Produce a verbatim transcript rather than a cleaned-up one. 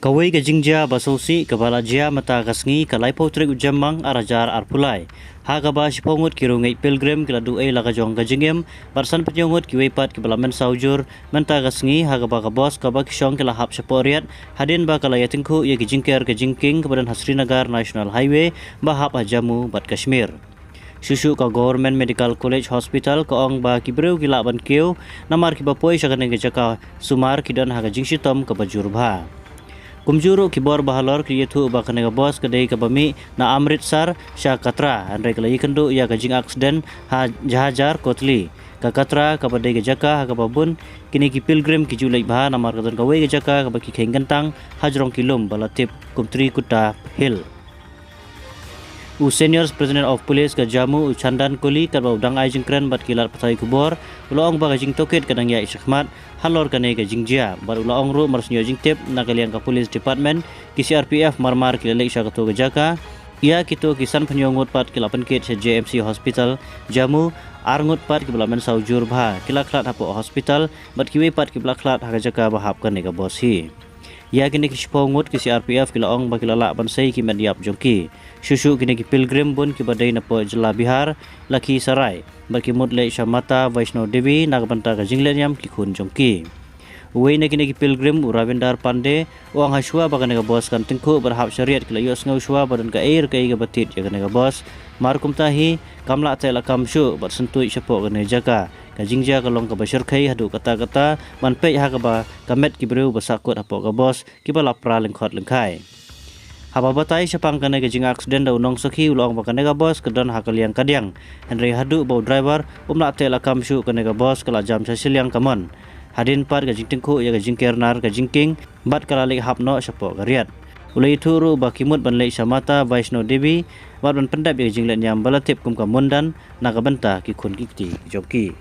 Kawei ka jingjia ba sngewsih kaba la jia mynta ka sngi ka laiphew tarik u Jymmang ar hajar arphew lai, ha kaba shiphew ngut ki riewngeit pilgrim ki la duh ei la ka jong ka jingim, bad sanphew ngut kiwei pat kiba la mynsaw jur mynta ka sngi, ha kaba ka bos kaba ki shong ki la hap shapoh riat, hadien ba ka la ïatyngkhuh ïa ki jingker ka jingkieng kaba don ha Srinagar National Highway ba hap ha Jammu bad Kashmir. Shuh shuh ka Government Medical College Hospital ka ong ba ki briew ki lah ban kiew namar kiba poi sha kane ka jaka sumar ki don ha ka jingshitom kaba jur bha. Kumjuh ruh ki bor ba halor ki ïathuh ba kane ka bos ka dei kaba mih na Amritsar sha Katra, hynrei ka la ïakynduh ïa ka jingaksiden ha Jhajjar Kotli. Ka Katra kaba dei ka jaka ha kaba bun kine ki pilgrim ki ju leit bha namar ka don kawei ka jaka kaba ki kheiñ kyntang hajrong ki lum ba la tip kum Trikuta Hill. U Senior Superintendent of Police ka Jammu u Chandan Koli katba u dang ai jingkren bad ki lad pathai khubor, u la ong ba ka jingtohkit ka dang ïaid shakhmat halor kane ka jingjia, bad u la ong ruh mar shu ïoh jingtip na ka liang ka Police Department, ki C R P F marmar ki la leit sha kato ka jaka. Ïa kito ki sanphew ngut pat ki la pynkit sha J M C Hospital Jammu, ar ngut pat kiba la mynsaw jur bha ki la khlad hapoh hospital, bad kiwei pat kiba la khlad ha ka jaka ba hap kane ka bos hi. Ïa kine ki shiphew ngut ki C R P F ki la ong ba ki la lah ban sei ki met ïap jong ki. Shuh shuh kine ki pilgrim bun kiba dei napoh jylla Bihar, Lakhisarai, bad ki mut leit sha Mata Vaishno Devi na ka bynta ka jingleit niam ki khun jong ki. Uwei na kine ki pilgrim u Ravinder Pandey u ong ha shuwa ba kane ka bos kan tyngkhuh bad hap sha riat ki la ïohsngew shuwa ba don kaei re kaei kaba tied ïa kane ka bos. Mar kumta hi kam lah teh lah kam shuh bad syntuid shapoh kane ka jaka. Ka jingjia ka long kaba shyrkhei haduh katta katta ban peit ha kaba ka met ki briew ba sahkut hapoh ka bos kiba la pra lyngkhot lyngkhai. Haba batai shaphang kane ka jingaksiden da u nongsakhi u la ong ba kane ka bos ka don ha ka liang kadiang, hynrei haduh ba u driver um lah teh lah kam shuh kane ka bos ka la jam sha shiliang kamon. Hadien pat ka jingtyngkhuh ïa ka jingker nar ka jingkieng bad ka la leit hap noh shapoh ka riat. U la ïathuh ruh ba ki mut ban leit sha Mata Vaishno Devi bad ban pyndep ïa ka jingleit niam ba la tip kum ka Mundan na ka bynta ki khun ki kti jong ki.